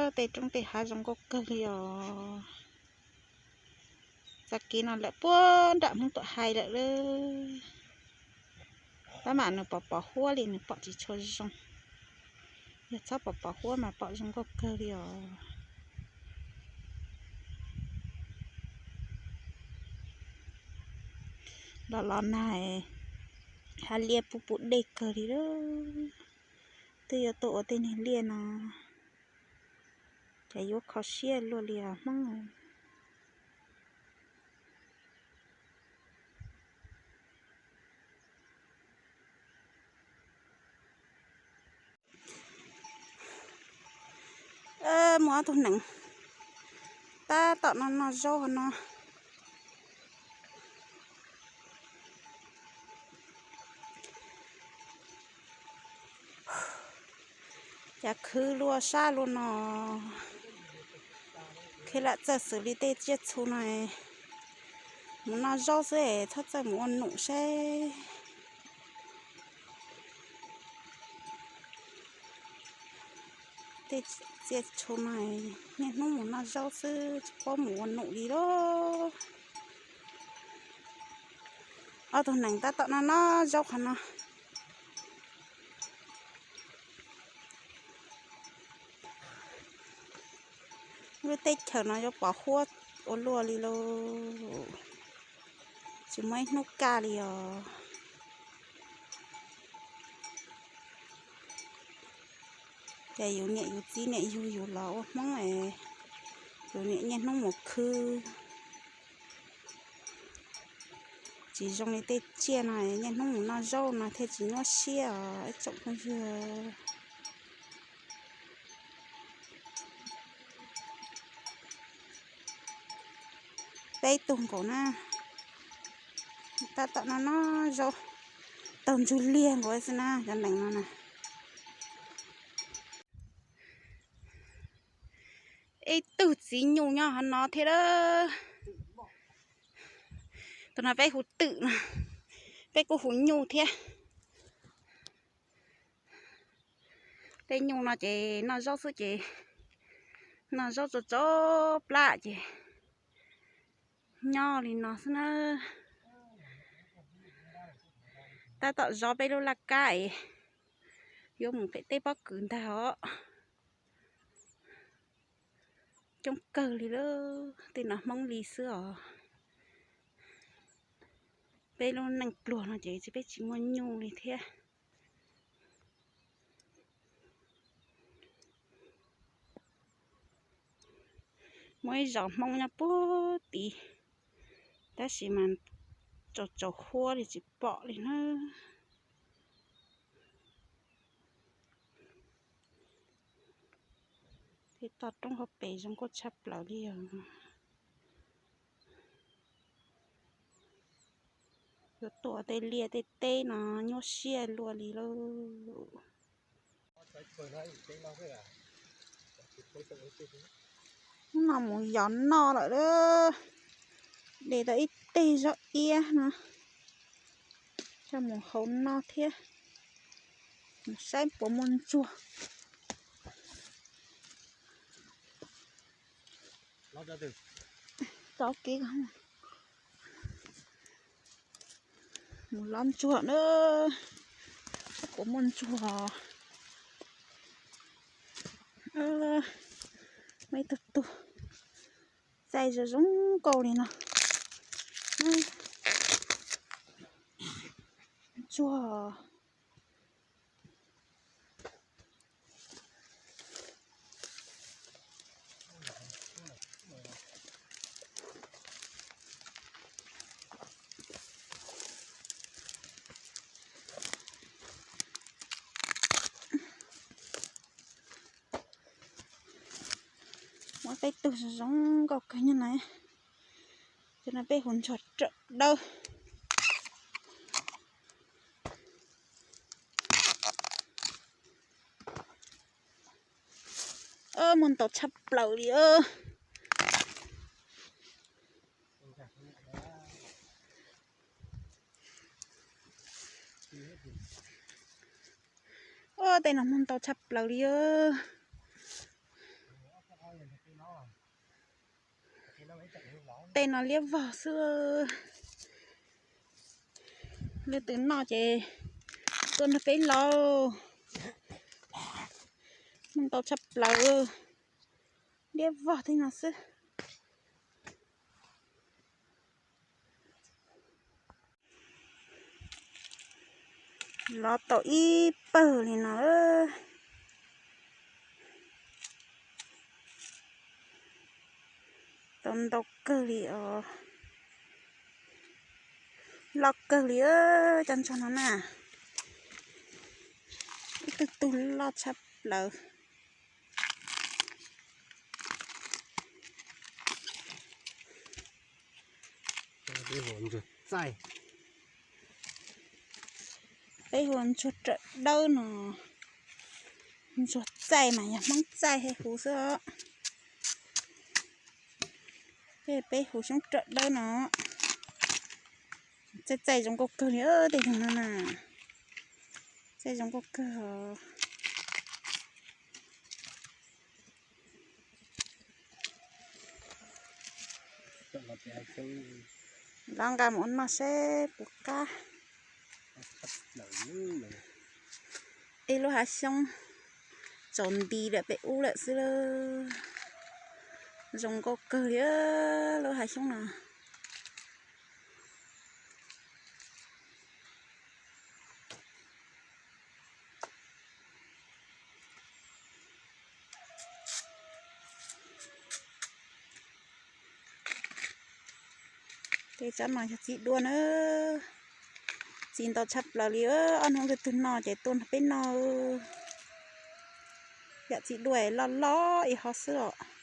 Tej roob tej hav zoo nkauj kawg li os. Txoj kev no lawm puag nram Hmoob Tuam Hais lawm. Tab mas nws pom pom huab li nws pom tsis tshua zoo. Yog txhob pom pom huab mas pom zoo nkauj kawg li os. Los los nag, hav liaj puv puv dej kawg li lawm. Twb yuav tuaj ua tej niag liaj no, ces yuav kho siab luaj li os Hmoob. Muaj ob tug nees tab tom noj noj zaub hov no. Cas khwv luaj sab luaj no. Khiav lam txawj xws li tej tsiaj txhu no, mus noj zaub xwb es txhob txawj mus ua num saib. Tej tsiaj txhu no niaj hnub mus noj zaub xwb tsis paub mus ua num li lauj. Ob tug nees tab tom noj noj zaub qhov no. Lub teb chaws no yuav pom huab ua luaj li lauj. Tsis muaj ib hnub kaj li os. Ces yus niam yus txiv niam yug yus los ua Hmoob es yus niam niaj hnub mus khwv. Tsis zoo li tej tsiaj no niaj hnub mus noj zaub no thiaj tsis nyuaj siab os ib tsoom phooj ywg. Peb tug nkaus na, tab tom noj noj zaub, taug ntsug liag nkaus xwb na cov nees no na. Ib tug txiv nyuj nyob hov no thiab lawm. Tus no peb hu twm no, peb kuj hu nyuj thiab. Tej nyuj no ces noj zaub xwb ces noj zaub tso tso plab ces nyob li no xwb na. Tab tom zov peb lub laj kab es yuav mus pem teb pob kws ntag os. Coob kawg li lawm, tej no Hmoob li xwb os. Peb lub neej pluag no ces peb tsis muaj nyuj li thiab. Muaj ib zos Hmoob nyob puag tid, tab sis mas tsaus tsaus huab li tsis pom li na. Tej toj roob hauv pes zoo nkauj tshaj plaws li os. Yuav tuaj tej liaj tej teb no nyuaj siab luaj li lauj. Hnub no mus yos noj lawm lauj. De tau ib teg zaub iab no coj mus hau noj thiab. Mus saib puas muaj ntsuag. Rov kev mus lov ntsuag na, saib puas muaj ntsuag. Muaj ib tug tug txaij zoo zoo nkauj li no. Ntsuag. Muaj peb tug zoo zoo nkauj kawg nyob na. Cov no peb hu ntsuag rawm dawb. Muaj ntau tshaj plaws li. Tej no muaj ntau tshaj plaws li. Tej no liab vog xwb. Leej twg noj ces tuaj nrog peb lauj. Muaj ntau tshaj plaws. Liab vog tej no xwb. Lov tau ib pawg li no. Tau ntau kawg li os. Loj kawg li cov ntsuag no na. Ib tug tug loj tshaj plaws. Peb hu ntsuag rawm dawb no. Ntsuag txaij mas yog Hmoob txaij thiaj hu xwb os. Peb hu xyoob rawm dawb no. Txaij txaij zoo nkauj kawg li tej no na. Txaij zoo nkauj kawg. Lov nqa mus ua noj seb puas qab. Ib lub hav xyoob tsaus nti lawm peb ub lawm xwb. Zoo nkauj kawg li lub hav xyoob no. Tej tsob no yog txiv duaj na. Txiv ntau tshaj plaws li. Ob hnub leej twg noj ces tuaj nrog peb noj. Yam txiv duaj loj loj ib hov xwb os.